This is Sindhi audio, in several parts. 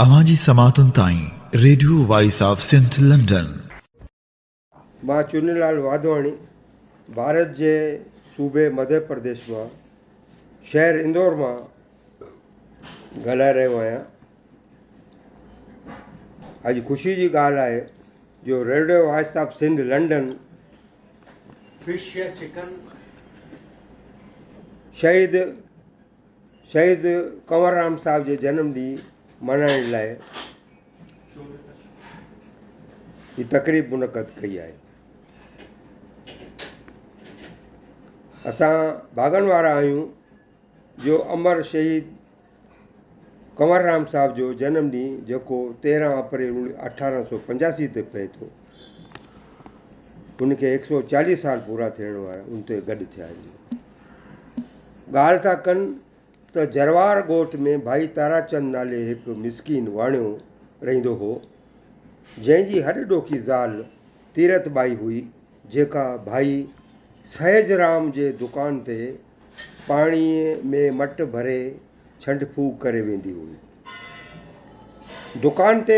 اوهان جي سماعتن تائين radio voice of Sindh London. مان چني لال واڌواڻي ڀارت جي صوبي مڌيه پرديش مان شهر اندور مان ڳالهائي رهيو آهيان. اڄ خوشي جي ڳالهه آهي جو radio voice of Sindh London fish يا چڪن. شهيد شهيد ڪنور رام صاحب جي جنم ڏينهن ملهائڻ لاء هي تقريب منعقد ڪئي آهي. اسان ڀاڳن وارا آهيون جو امر شهيد ڪنور رام صاحب جو جنم ڏينهن جيڪو 13 اپريل 1885 تي پئي ٿو ان کي 140 سال پورا ٿيڻ وارا ان تي گڏ ٿيا آهن. ڳالهه ٿا ڪن ته جروار ڳوٺ ۾ ڀائي تاراچند نالي هڪ مسڪين واڻيو رهندو هو، جنهن جي هڏ ڏوکي زال تيرت ٻائي هئي، جيڪا ڀائي سهجرام جي دڪان تي پاڻيء ۾ مٽ ڀري ڇنڊ ڦوڪ ڪري ويندي هئي. دڪان تي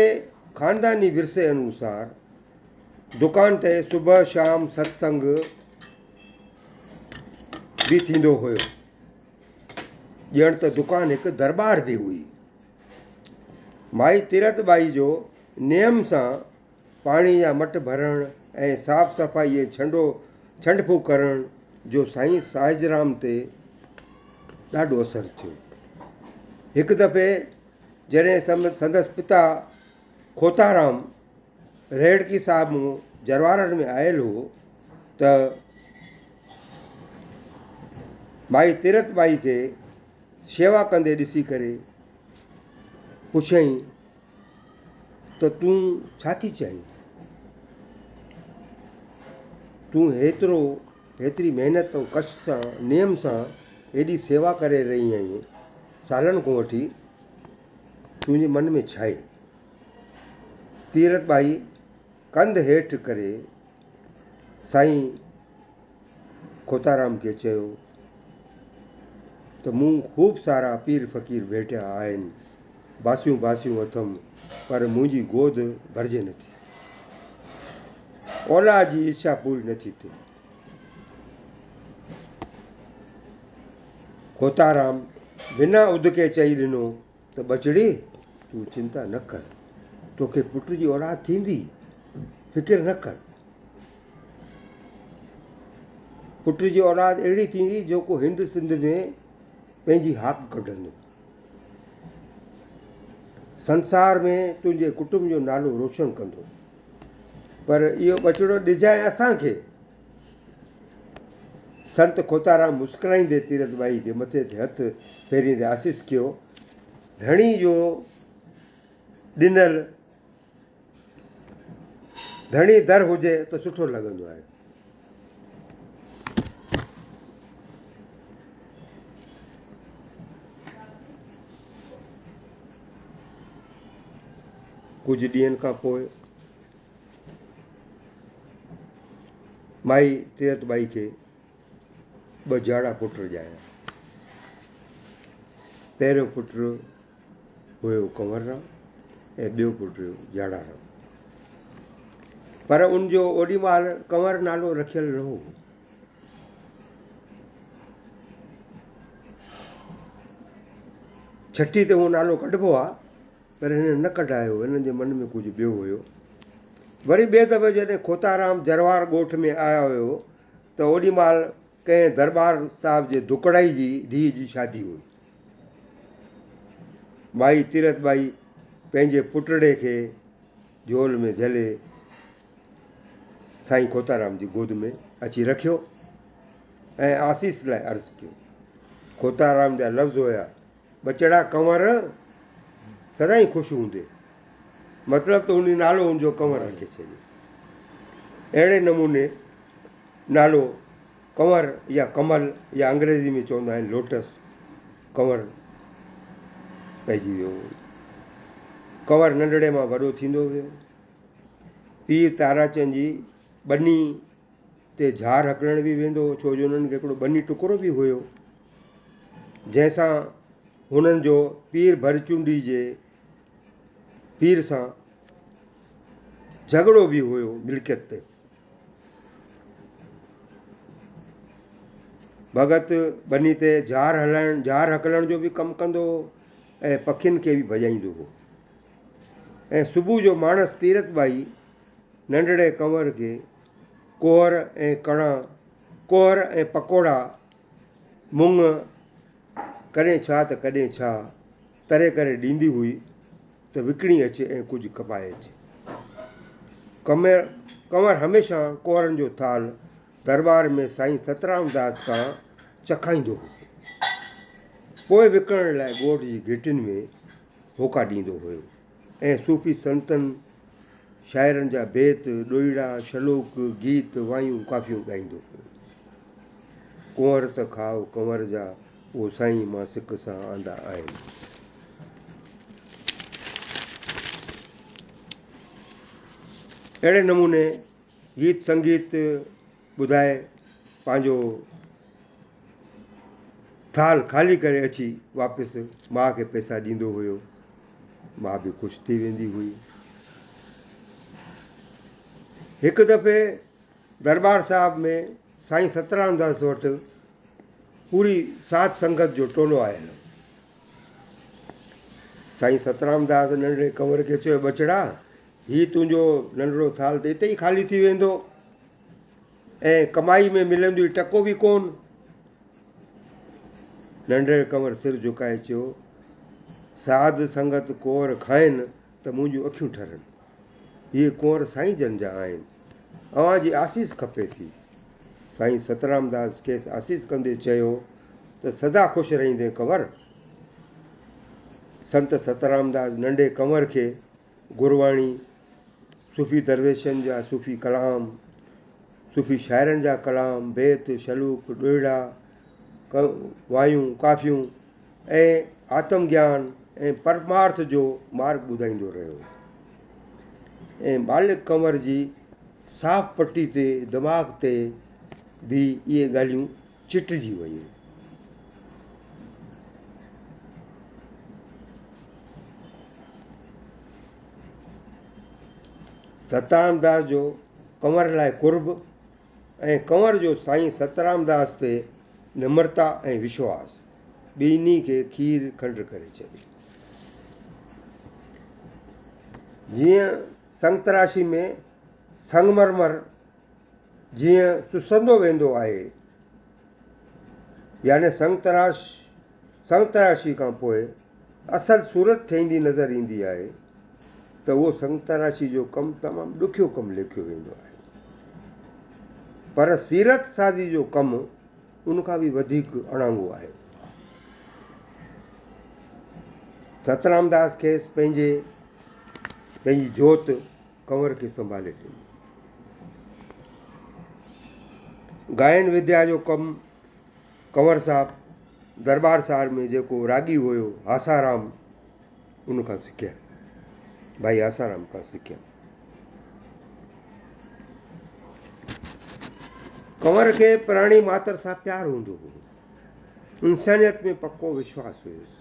خانداني ورثي انوسار دڪان تي صبح شام ستسنگ به ٿيندو هيو. ڄڻ ته دڪان هڪ درٻار به هئي. مائي تيرت ٻائي جو نيم سان پاڻي جا مٽ ڀرڻ ۽ صاف صفائي ۽ ڇنڊو ڇنڊ ڦوڪ ڪرڻ جو سائين ساهجرام تي ڏاڍو اثر ٿيو. هڪ دفعي جڏهن سندس پتا کوتارام رهڙڪي صاحب مون جروارن ۾ آيل هو ته مائي تيرت ٻائي کي شيوا ڪندي ڏسي ڪري پڇيائين ته تون ڇا ٿي چاهين؟ تون هيترو هيتري محنت ۽ ڪشٽ سان نيم سان ايڏي سيوا ڪري رهي آهين سالن کان وٺي تنهنجي من ۾ ڇا آهي؟ تيرت ٻائي ڪنڌ هيٺ ڪري سائين کوتارام کي چيو ته مون خوب سارا پير فقير ڀيٽيا آهن، باسيون باسيون اٿم، پر منهنجي گود ڀرجي نٿي. اولاد جي اڇا پوري نٿي ٿئي. کوتارام بنا اڌڪي چئي ڏنو ته ٻچڙي تون چنتا نه ڪر، توکي پٽ جي اولاد ٿيندي، فڪر نه ڪر. پٽ جي اولاد اهڙي ٿيندي جيڪو هند سنڌ ۾ پنهنجي هاڪ ڪڍندو. سنسار ۾ تنهنجي ڪٽنب جو نالو روشن ڪندو. پر اهو ٻچڙو ڏجانء اسان کي. سنت کوتارام مسڪرائيندي تيرٿ ٻائي کي مٿي تي هٿ ڦيريندي آسيس ڪيو، ڌڻي جو ڏنل ڌڻي در هجي ته سٺو لڳندو آهي. ڪجهه ڏينهن کان پوء مائي تيرت ٻائي کي ٻه جاڙا پٽ ڄايا. پهريون پٽ هيو ڪنور رام ۽ ٻيو پٽ هيو جاڙا رام. پر ان جو اوڏي مهل ڪنور نالو رکيل نه هو. ڇٺي تي اهو نالو ڪڍبو آ. پر هنن نه ڪڍايو، هنن جي من ۾ ڪجهه ٻيو هيو. وري ٻئي دفعي جڏهن کوتارام جروار ڳوٺ ۾ آيو هيو ته اوڏي مهل ڪنهن درٻار صاحب جي ڌڪڙائي جي ڌيء جي شادي هئي. مائي تيرٿ ٻائي پنهنجي پٽڙي کي جهول ۾ جهلي سائين کوتارام جي گود ۾ اچي رکيو ۽ آسيس لاء عرض ڪيو. کوتارام جا لفظ هيا. ٻچڙا ڪنور سدائين خوش هوندي. مطلب ته هن نالو هن جو ڪنور رکي ڇڏيو. اهڙي نموني نالو ڪنور يا ڪمل يا انگريزي ۾ چوندا آهن لوٽس ڪنور پئجي ويو. ڪنور ننڍڙي مان وڏو ٿيندو ويو. پير تاراچند جي ٻني تي جهار هڪلڻ به ويندو هو ڇو جو هنن کي هڪڙو ٻني ٽڪرو به هيو. جنهن سان هنن جو پير ڀرچونڊي جي پير سان جهڳڙو به هيو ملڪيت تي. ڀڳت ٻني تي جهار هلائڻ جهار هڪلڻ جو به ڪم ڪندو هو ۽ پکين کي به ڀڄائيندو هو ۽ صبح جو ماڻس تيرت ٻائي ننڍڙي ڪنور کي ڪوهر ۽ ڪڻا ڪوهر ۽ پڪوڙا مڱ ڪڏهن ڇا ته ڪڏهن ڇا تري ڪري ڏيندي هئي ته وڪڻي اچ ۽ ڪجهه کپائي اچ. ڪنور هميشه ڪوهرن جو ٿالهه درٻار ۾ سائين سترام داس کان چکائيندو هو. پوء وڪڻڻ لاء ڳوٺ جي گهٽين ۾ هوڪا ڏيندو هيو ۽ صوفي سنتن شاعرن جا بيت، ڏوهيڙا، شلوڪ، گيت، وايون، ڪافيون ڳائيندو هيو. ڪنور ته کائو ڪنور جا، اهو سائين مان سڪ سان آندا آهن. اهڙي نموني گيت سنگيت ٻڌائي پنهنجو ٿالهه خالي ڪري اچي واپس ماء کي پئسا ڏيندو هيو. ماء به خوش ٿي ويندي هئي. هڪ دفعي درٻار صاحب ۾ سائين سترام داس وٽ پوري ساڌ سنگت جو ٽولو آيل هو. سائين سترام داس ننڍڙي ڪنور کي چيو، ٻچڙا! هي تنهنجو ننڍڙو ٿالهه ته اتي ئي خالي ٿي ويندو ۽ ڪمائي ۾ ملندوئي ٽڪو به ڪونه. ننڍڙي ڪنور سر جهڪائي چيو، ساڌ سنگت ڪوهر کائن ته منهنجون اکيون ٺرن. اهي ڪوهر سائين جن جا آهن. اوهان جي آسيس کپي ٿي. سائين سترام داس کيس آسيس ڪندي چيو ته سدا خوش رهندين ڪنور. سنت سترام داس ننڍي ڪنور کي گرواڻي، صوفي درويشن جا صوفي ڪلام، صوفي شاعرن جا ڪلام، بيت، شلوڪ، ڏوهيڙا، وايون، ڪافيون ۽ آتم گيان ۽ پرمارٿ جو مارڳ ٻڌائيندو رهيو ۽ ٻالڪ ڪنور جي صاف پٽي تي دماغ تي به اهي ڳالهيون چٽجي ويون. سترام داس جو ڪنور لاء قرب ۽ ڪنور جو سائين سترام داس تي نمرتا ۽ وشواس ٻنهي کي کير کنڊ ڪري ڇڏيو. جيئن سنگتراشي ۾ سنگمرمر جيئن سسندو ويندو آهي يعني سنگتراش سنگتراشي کان پوء اصل صورت ٺهندي نظر ايندي آهي ته اهو سنگتراشي جو ڪم تمام ڏکيو ڪم ليکيو ويندو آهي پر سيرت سازي جو ڪم ان کان به وڌيڪ اڻانگو آهي. سترام داس کيس پنهنجي پنهنجي جوت ڪنور کي سنڀالي ڏني. گائن وديا جو ڪم ڪنور صاحب درٻار صاحب ۾ جيڪو راڳي هيو آسارام ان کان سکيا. ڀائي آسارام کان سکيا. ڪنور کي پراڻي ماتر سان پيار هوندو هو. انسانيت ۾ پڪو وشواس هيس.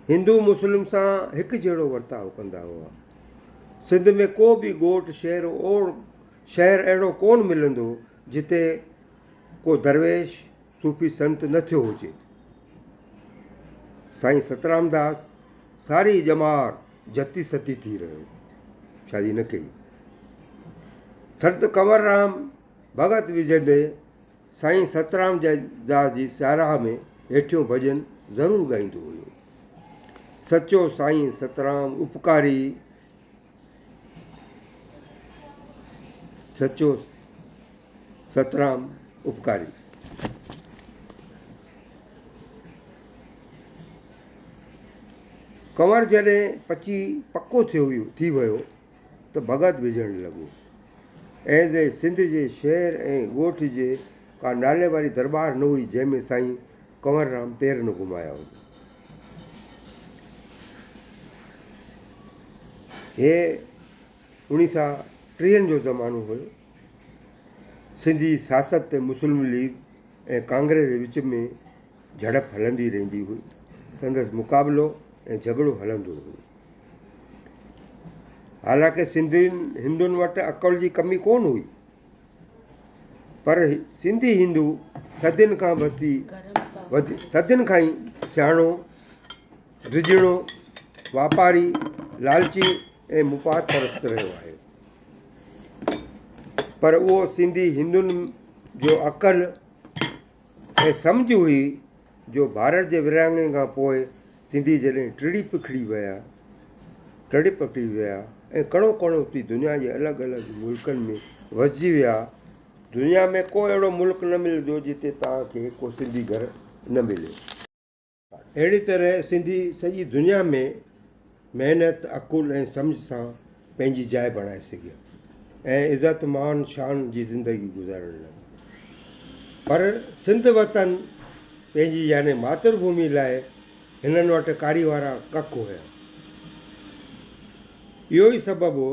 هندو مسلم سان هڪ جهڙو ورتاء ڪندا هئا. سنڌ ۾ ڪو به ڳوٺ شهر شهر اهڙو ڪونه ملندو جتي ڪو درويش صوفي سنت نه ٿيو هجي. سائين سترام داس ساري ڄمار جتي ستي ٿي رهيو. شادي نه ڪئي. سنت ڪنور رام ڀڳت وجهندي سائين سترام داس جي ساراهه ۾ هيٺيون ڀڄن ضرور ڳائيندو هيو. سچو سائين سترام اپڪاري، سچو سترام اپڪاري. ڪنور جڏهن پچي پڪو ٿيو ٿي ويو ته ڀڳت وجهڻ لڳو. ۽ سنڌ جي شهر ۽ ڳوٺ جي ڪا نالي واري درٻار نه هئي جنهن ۾ سائين ڪنور رام پير نه گهمايا هجن. هي اڻيهه سا ٽيهن جو زمانو هيو. سنڌي سياست تي مسلم ليگ ۽ ڪانگريس جي وچ ۾ جهڙپ هلندي رهندي هئي. سندس مقابلو ۽ جهڳڙو هلندو هو. حالانڪه سنڌين هندن وٽ عقل جي ڪمي ڪونه هئي، پر سنڌي هندو صدين کان وسي صدين کان ئي سياڻو، ڊڄڻو، واپاري، لالچي ۽ مفاد پرست رهيو آهي. پر اهو سنڌي هندن جو عقل ۽ سمجهه هئي جو ڀارت جي ورهاڱي کان پوء سنڌي جڏهن ٽڙي پکڙي ويا، ٽڙي پکڙي ويا ۽ ڪڻو ڪڻو ٿي دنيا جي الڳ الڳ ملڪن ۾ وسجي ويا. دنيا ۾ ڪو اهڙو ملڪ نه ملندو جتي توهان کي ڪو سنڌي گهر نه ملي. اهڙي طرح سنڌي سڄي دنيا ۾ محنت، عقل ۽ سمجهه سان پنهنجي جاء بڻائي سگهيا ۽ عزت، مان، شان جي زندگي گذارڻ لڳا. پر سنڌ وطن پنهنجي يعني ماتر ڀومي لاء هنن وٽ ڪاري وارا ڪک هيا. اهو ئي سبب هو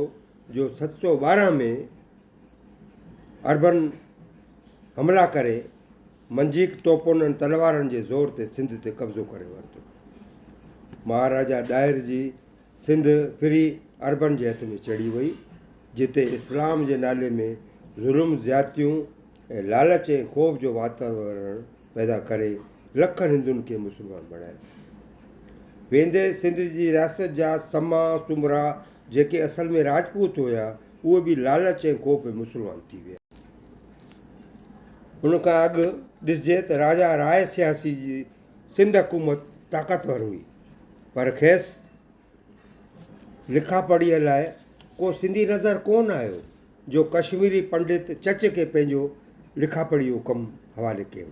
جو 712 ۾ عربن حملا ڪري منجيق توپن ۽ تلوارن جي زور تي سنڌ تي قبضو ڪري ورتو. مهاراجا ڏاهر جي سنڌ ڦري عربن جي هٿ ۾ چڙهي وئي، جتي اسلام جي نالي ۾ ظلم، زيادتيون ۽ لالچ ۽ خوف جو واتاورڻ پيدا ڪري لکن هندن کي مسلمان بڻايو. ويندي سنڌ جي رياست جا سما، سومرا جيڪي اصل ۾ راجپوت هيا، اهي به لالچ ۽ خوف ۾ مسلمان ٿي ويا. ان کان اڳ ڏسجي ته راجا راء سياسي جي سنڌ حڪومت طاقتور هئي، پر کيس لکا پڙهيء لاء ڪو سنڌي نظر ڪونه آيو، جو ڪشميري پنڊت چچ کي پنهنجو لکا پڙهيء جو ڪم حوالي ڪيو.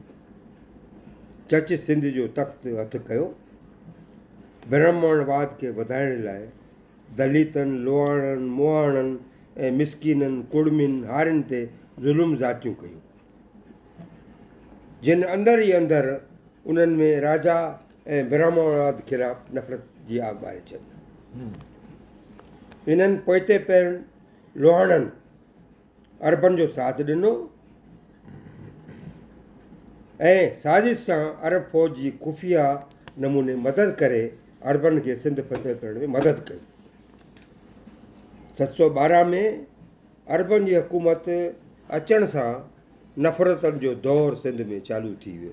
چچ سنڌ جو تخت هٿ ڪيو. برهمڻ واد کي وڌائڻ لاء دليتن، لوهاڻن، مهاڻن ۽ مسڪينن، ڪڙمين، هارين تي ظلم زيادتيون ڪيون، جن اندر ئي اندر انهن ۾ راجا ۽ برهمڻواد خلاف نفرت جي آگ ٻاري ڇڏي. انهن پوئتي پيل لوهاڻن عربن جو ساٿ ڏنو ۽ سازش سان عرب فوج جي خفيه نموني مدد ڪري عربن کي سنڌ فتح ڪرڻ ۾ مدد ڪئي. 712 ۾ عربن جي حڪومت اچڻ سان نفرتن جو دور سنڌ ۾ چالو ٿي ويو.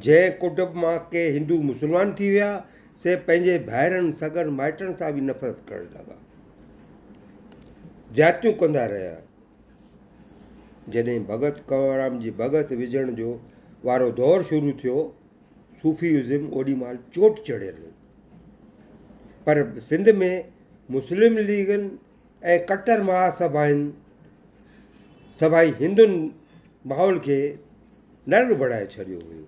جنهن ڪٽنب مان ڪي هندو مسلمان ٿي ويا، سي پنهنجي ڀائرن، سڳن مائٽن سان به نفرت ڪرڻ لڳا. زيادتيون ڪندا رهيا. جڏهن ڀڳت ڪنوررام جي ڀڳت وجهڻ جو وارو دور شروع ٿيو، صوفي ازم اوڏي مهل چوٽ چڙهيل هو. پر سنڌ ۾ مسلم ليگن ۽ ڪٽر مهاسڀائن سڀائي هندن ماحول کي نرڳ بڻائي ڇڏيو هيو.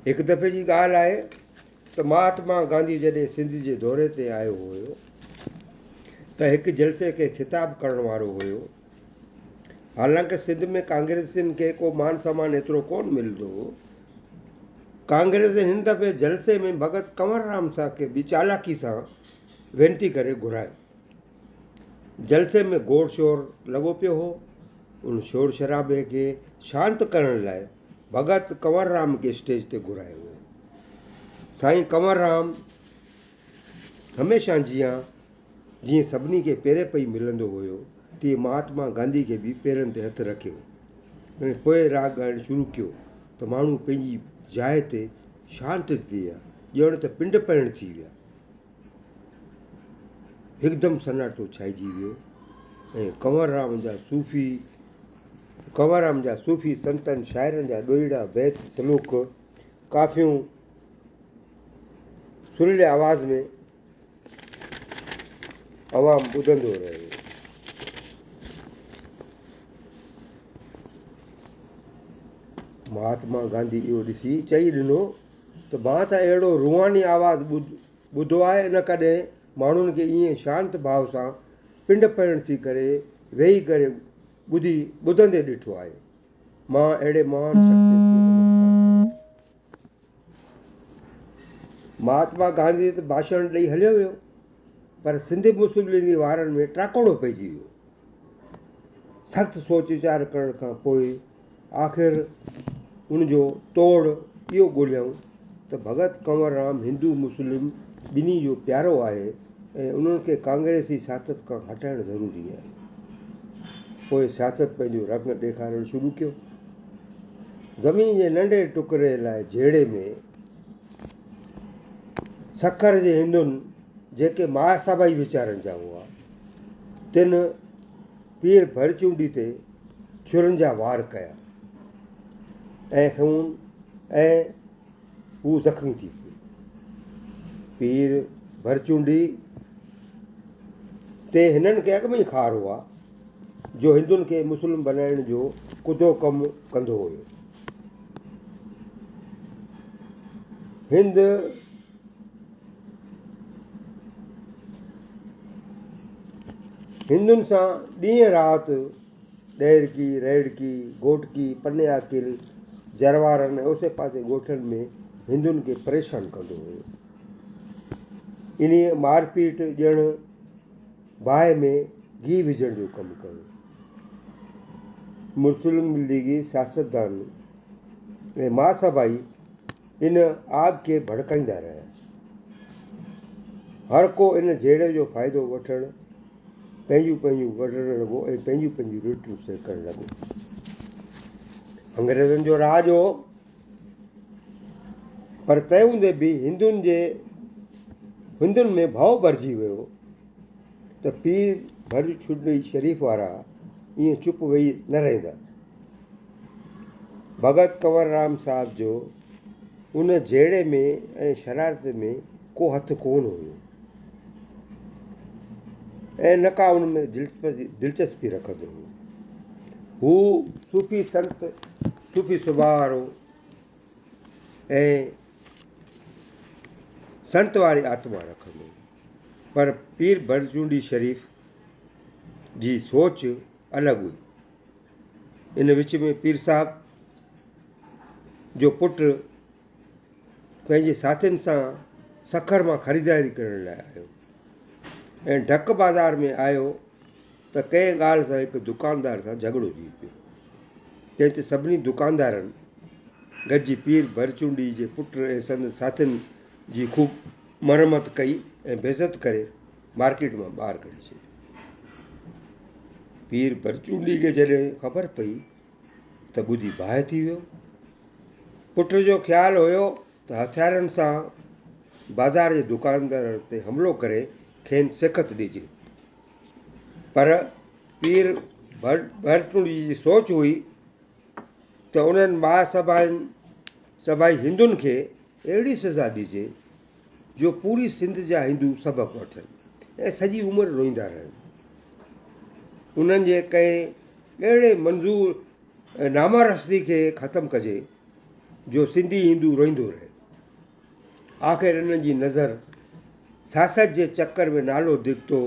هڪ دفعي جي ڳالهه آهي ته مهاتما گانڌي جڏهن سنڌ جي دوري تي آيو هيو ته هڪ جلسي کي خطاب ڪرڻ وارو هيو. حالانڪه سنڌ ۾ ڪانگريسين کي ڪو مان سمان ايترو ڪونه ملندو هو. ڪانگريسين هن دفعي جلسي ۾ ڀڳت ڪنور رام صاحب کي به چالاڪي سان وينتي ڪري گهرايو. جلسي ۾ گوڙ شور لڳو پيو هو. ان شور شرابي کي شانت ڪرڻ لاء ڀڳت ڪنور رام کي اسٽيج تي گهرايو ويو. سائين ڪنور رام هميشه جيان جيئن سڀني کي پيرين پئي ملندو هيو، تيئن مهاتما گانڌي کي به پيرن تي هٿ رکيو ۽ پوء راڳ ڳائڻ شروع ڪيو ته ماڻهو پنهنجي جاء تي شانت ٿي ويا، ڄڻ ته پنڊ پهڻ ٿي ويا. هڪدم سناٽو ڇائجي ويو ۽ ڪنور رام جا صوفي ڪنور رام جا صوفي سنتن شاعرن جا ڏوهيڙا، بيت، سلوڪ، ڪافيون سريلي آواز ۾ عوام ٻڌندو رهيو. مهاتما گانڌي اهو ڏسي چئي ڏنو ته مان ته اهڙو روحاني آواز ٻڌو آهي نه ڪڏهن ماڻهن کي ائين شانت ڀاو سان پنڊ پهڻ ٿي ڪري ويهي ڪري ٻڌي ٻڌندي ڏٺو آهي. مان اهڙي مهان شخصيت کي نمسڪار ڪريان ٿو. مهاتما گانڌي ته ڀاشڻ ڏئي هليو ويو پر سنڌ مسلم ليگ وارن ۾ ٽاڪوڙو پئجي ويو. سخت سوچ ويچار ڪرڻ کان پوء آخر ان جو توڙ اهو ڳوليائون ته ڀڳت ڪنور رام هندو مسلم ٻنهي جو پيارو آهي. ۽ انهن کي ڪانگريسي سياست کان هٽائڻ ضروري آهي. پوء سياست پنهنجو رنگ ڏيکارڻ شروع ڪيو. زمين جي ننڍي ٽڪري لاء جهيڙي ۾ سکر جي هندن جيڪي مهاسڀائي ويچارن جا هئا، تن پير ڀرچونڊي تي ڇرن جا وار ڪيا ۽ خون ۽ هو زخمي ٿي پيو. پير ڀرچونڊي تي هنن کي اڳ ۾ ئي خار هئا، جو هندن کي مسلم بنائڻ جو ڪڌو ڪم ڪندو هيو. هند هندن سان ڏينهن رات ڏهرڪي، رهڙڪي، گهوٽڪي، پني عاقل، جروارن ۽ اوسي پاسي ڳوٺن ۾ هندن کي پريشان ڪندو هيو. انهيء مارپيٽ ڄڻ باهه ۾ گيهه وجهڻ جو ڪم ڪيو. مسلم ليگي سياستدان ۽ مهاسڀائي ان آگ کي ڀڙڪائيندا رهيا. هر ڪو ان جهيڙي جو فائدو وٺڻ پنهنجون پنهنجون وڍڻ لڳو ۽ پنهنجون پنهنجون روٽيون سيڪڻ لڳو. انگريزن جو راڄ هو، پر تنهن هوندي به هندن جي هندن ۾ ڀؤ ڀرجي ويو ته پير ڀرڄ ڇڏي شريف وارا ائين چپ ويهي نه رهندا. ڀڳت ڪنور رام صاحب جو ان جهيڙي ۾ ۽ شرارت ۾ ڪو هٿ ڪونه هيو ۽ نه ڪا ان ۾ دلچسپي رکندو هو. هو صوفي سنت، صوفي سڀاء وارو ۽ سنت واري آتما رکندو هو. پر پير ڀرچونڊي شريف جي سوچ الڳ هئي. ان وچ ۾ پير صاحب جو پٽ پنهنجي ساٿين سان سکر مان خريداري ڪرڻ لاء آيو ۽ ڍڪ بازار ۾ آيو ته ڪنهن ڳالهه سان هڪ دڪاندار سان جهڳڙو ٿي پيو، جنهن تي سڀني دڪاندارن گڏجي پير ڀرچونڊي جي پٽ ۽ سندس ساٿين جي خوب مرمت ڪئي ۽ بيعزت ڪري مارڪيٽ مان ٻاهر ڪڍي ڇڏيو. پير ڀرچونڊي کي جڏهن خبر پئي ته ٻڌي باهه ٿي ويو. پٽ جو خيال هيو ته هٿيارن سان بازار جي دڪاندارن تي حملو ڪري کين سيکت ڏجي. پر پير ڀرچونڊي جي سوچ هئي ته انهن مهاسڀائن سڀائي هندن کي اهڙي سزا ڏجي جو پوري سنڌ جا هندو سبق وٺن ۽ سڄي عمر روئيندا رهن. انهن جي ڪنهن اهڙي منظور نامرستي کي ختم ڪجي جو سنڌي هندو روئيندو رهي. آخر انهن جي نظر سياست جي چڪر ۾ نالو نڪتو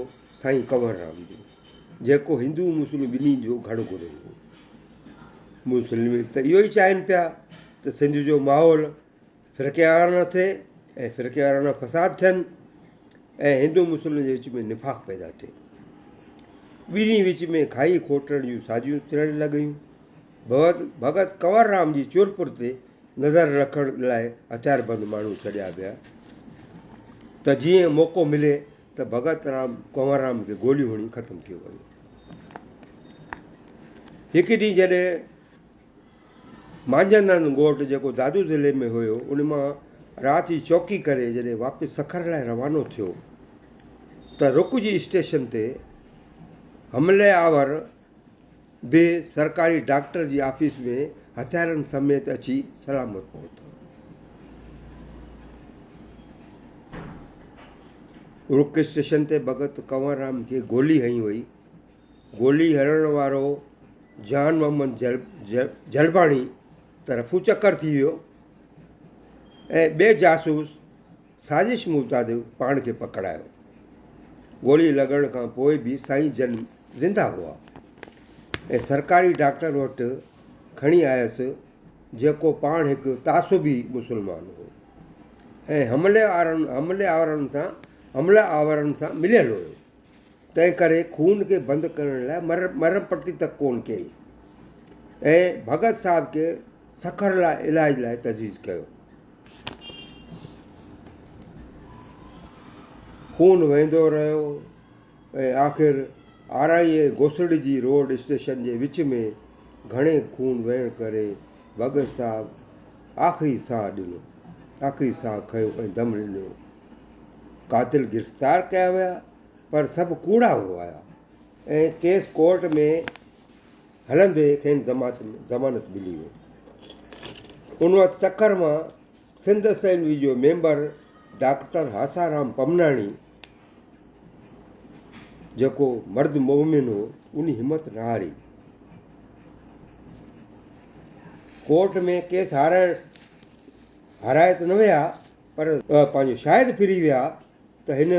سائين ڪنور رام جو، جيڪو هندو مسلم ٻنهي جو گهڻ گهرو هو. مسلم ته اهو ئي چاهين پيا ته سنڌ جو ماحول فرقيوارانه ٿئي ۽ فرقيوارانه فساد ٿين ۽ هندو مسلم جي وچ ۾ نفاق پيدا ٿئي. ٻنهي وچ ۾ کائي کوٽڻ جون سازيون ٿيڻ لڳيون. ڀڳت ڪنور رام جي چورپور تي نظر رکڻ لاء هٿياربند ماڻهو ڇڏيا ويا ته جيئن موقعو ملي ته ڀڳت رام ڪنور رام کي گوليون هڻي ختم ڪيو وڃي. هڪ ڏينهن جڏهن مانجهندن ڳوٺ جيڪو دادو ضلعي ۾ هيو ان مان رات جي چوڪي ڪري جڏهن واپس سکر لاء روانو ٿيو ته رڪ جي اسٽيشن تي حملي آور به سرڪاري ڊاڪٽر جي آفيس ۾ هٿيارن سميت اچي سلامت پهتو. رڪ اسٽيشن تي ڀڳت ڪنور رام کي گولي هنئي وئي. گولي هڻڻ وارو جان محمد جلباڻي ته رفو چڪر ٿي ويو ۽ ٻئي جاسوس سازش مطابق پاڻ کي پڪڙايو. گولي لڳڻ کان پوء به سائين جن زنده هئا ۽ سرڪاري ڊاڪٽر وٽ کڻي آيس جيڪو پاڻ هڪ تعصبي مسلمان هو ۽ حملي حمله آورن سان مليل هيو. تنهن ڪري خون کي بند ڪرڻ لاء مرهم پٽي تڪ ڪونه ڪئي ۽ ڀڳت صاحب کي سکر لاء علاج لاء تجويز ڪيو. خون وهندو رهيو ۽ آخر آرائي ۽ گوسڙي جي روڊ اسٽيشن جي وچ ۾ گهڻي خون وهڻ ڪري ڀڳت صاحب آخري ساهه ڏنو، آخري ساهه کنيو ۽ دم ڏنو. قاتل گرفتار ڪيا ويا پر سڀ ڪوڙا هئا ۽ ڪيس ڪورٽ ۾ هلندي کين ضمانت ملي وئي. ان وقت سکر مان سنڌ اسيمبلي جو ميمبر ڊاڪٽر هاسارام پمناڻي جيڪو مرد مومن هو انهي همت نه هاري. ڪورٽ ۾ ڪيس هارائڻ هارائي ته نه ويا پر پنهنجو شاهد ڦري ويا ته هن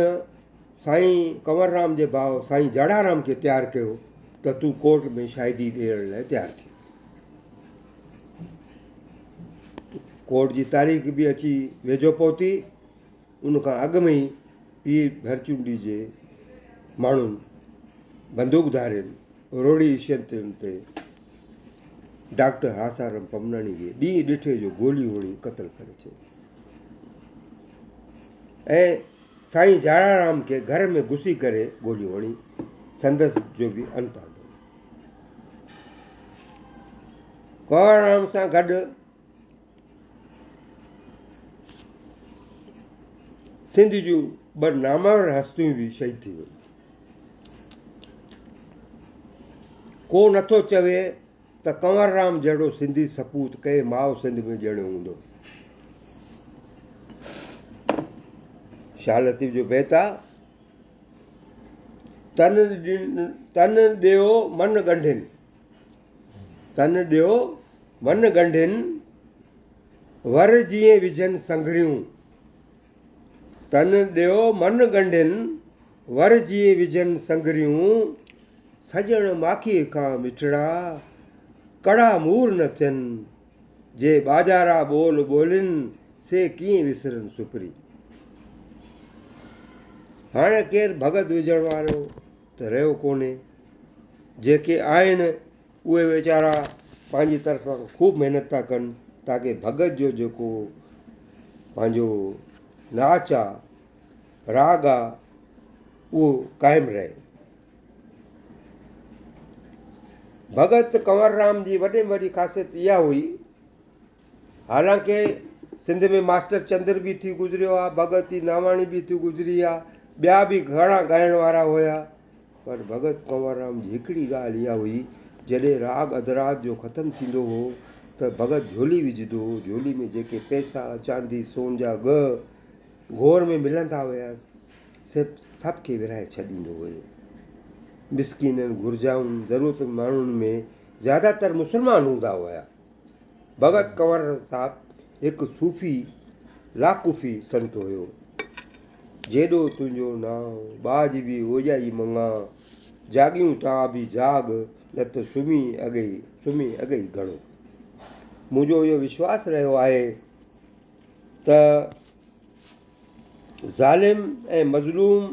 سائين ڪنور رام جي ڀاء سائين جاڙارام کي تيار ڪيو ته تون ڪورٽ ۾ شاهدي ڏيڻ لاء تيار ٿي. ڪورٽ جي تاريخ به اچي ويجهو پهتي. ان کان اڳ ۾ ئي پير ڀرچونڊي جي ماڻهن بندوق ڌارين روهڙي اسٽيشن تي ڊاڪٽر هاسارام پمناڻي کي ڏينهن ڏٺي جو گوليون هڻي قتل ڪري ڇڏيو ۽ سائين جاڙارام کي گهر ۾ گهسي ڪري گوليون هڻي سندس جو به انت آندو. ڪنوررام سان گڏ سنڌ جون ٻه نامور هستيون به شهيد ٿي ويون. ڪو نٿو چوي ته ڪنور رام جهڙو سنڌي سپوت ڪنهن ماء سنڌ ۾ ڄڻيو هوندو. شاهه لطيف جو بيت آ، تن ڏيو من ڳنڍين، تن ڏيو من ڳنڍين، ور جيئن وجهن سنگهريون. تن ڏيو من ڳنڍين، ور جيئن وجهن سنگهريون. سڄڻ ماکيء کان مٺڙا، ڪڙا مور نه ٿين. جي ٻاجهارا ٻول ٻولين، سي ڪيئن وسرن سپرين. هاڻي ڪير ڀڳت وجهڻ وارو ته رهيو ڪونهي. جيڪي آهن اهي ويچارا پنهنجي طرفان خوب محنت ٿا ڪن تاڪه ڀڳت جو جيڪو پنهنجو ناچ آ راڳ آ اهو قائم رهي. ڀڳت ڪنور رام جي وڏي ۾ وڏي خاصيت اها هئي حالانڪه سنڌ ۾ ماسٽر چندر به ٿي گذريو آ ڀڳتي ناواڻي به ٿي گذري آ ٻيا به گهڻا ڳائڻ وارا هيا پر ڀڳت ڪنور رام جي هڪڙي ڳالهه اها هئي، جڏهن راڳ اڌ رات جو ختم ٿيندو هو ته ڀڳت جهولي وجهندو هو، جهولي ۾ جيڪي پئسا، چاندي، سون جا ڳهه گهور ۾ ملندا هيس، سي سڀ کي ورهائي ڇڏيندو هيو. مسڪينن، گهرجائن، ضرورتمند ماڻهن ۾ زياده تر مسلمان هوندا هيا. ڀڳت ڪنور صاحب هڪ صوفي لاڪوفي سنت هيو. جيڏو تنهنجو نانء، ٻاجهه به اوڄائي مڱان، جاڳيون تان به جاڳ، نه ته سمهي اڳئي سمهي اڳئي گهڻو. منهنجو اهو وشواس رهيو آهي ته ظالم ۽ مظلوم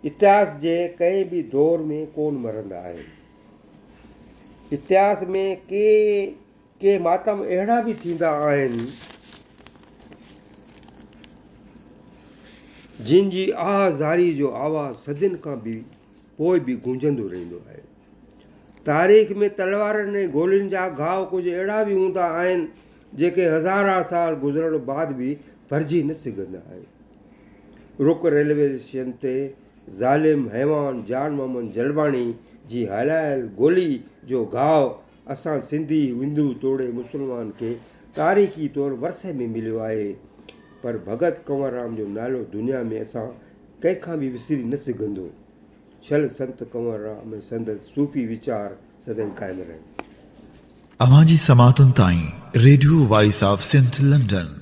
اتهاس جي ڪنهن به دور ۾ ڪونه مرندا آهن. اتهاس ۾ ڪي ڪي ماتم اهڙا به ٿيندا آهن، جن جي آه زاري جو آواز صدين کان به پوء به گونجندو رهندو آهي. تاريخ ۾ تلوارن ۽ گولين جا گهاء ڪجهه اهڙا به هوندا آهن، جيڪي هزارها سال گذرڻ بعد به ڀرجي نه سگهندا آهن. رڪ ريلوي اسٽيشن تي ظالم حيوان جان محمد جلباڻي جي هلايل گولي جو گهاء اسان سنڌي هندو توڙي مسلمان کي تاريخي طور ورثي ۾ مليو آهي پر ڀڳت ڪنور رام جو نالو دنيا ۾ اسان ڪنهن کان به وسري نه سگهندو. شل سنت ڪنور رام ۽ سندس صوفي ويچار سدائين قائم رهن. اوهان جي سماعتن تائين radio voice of Sindh London.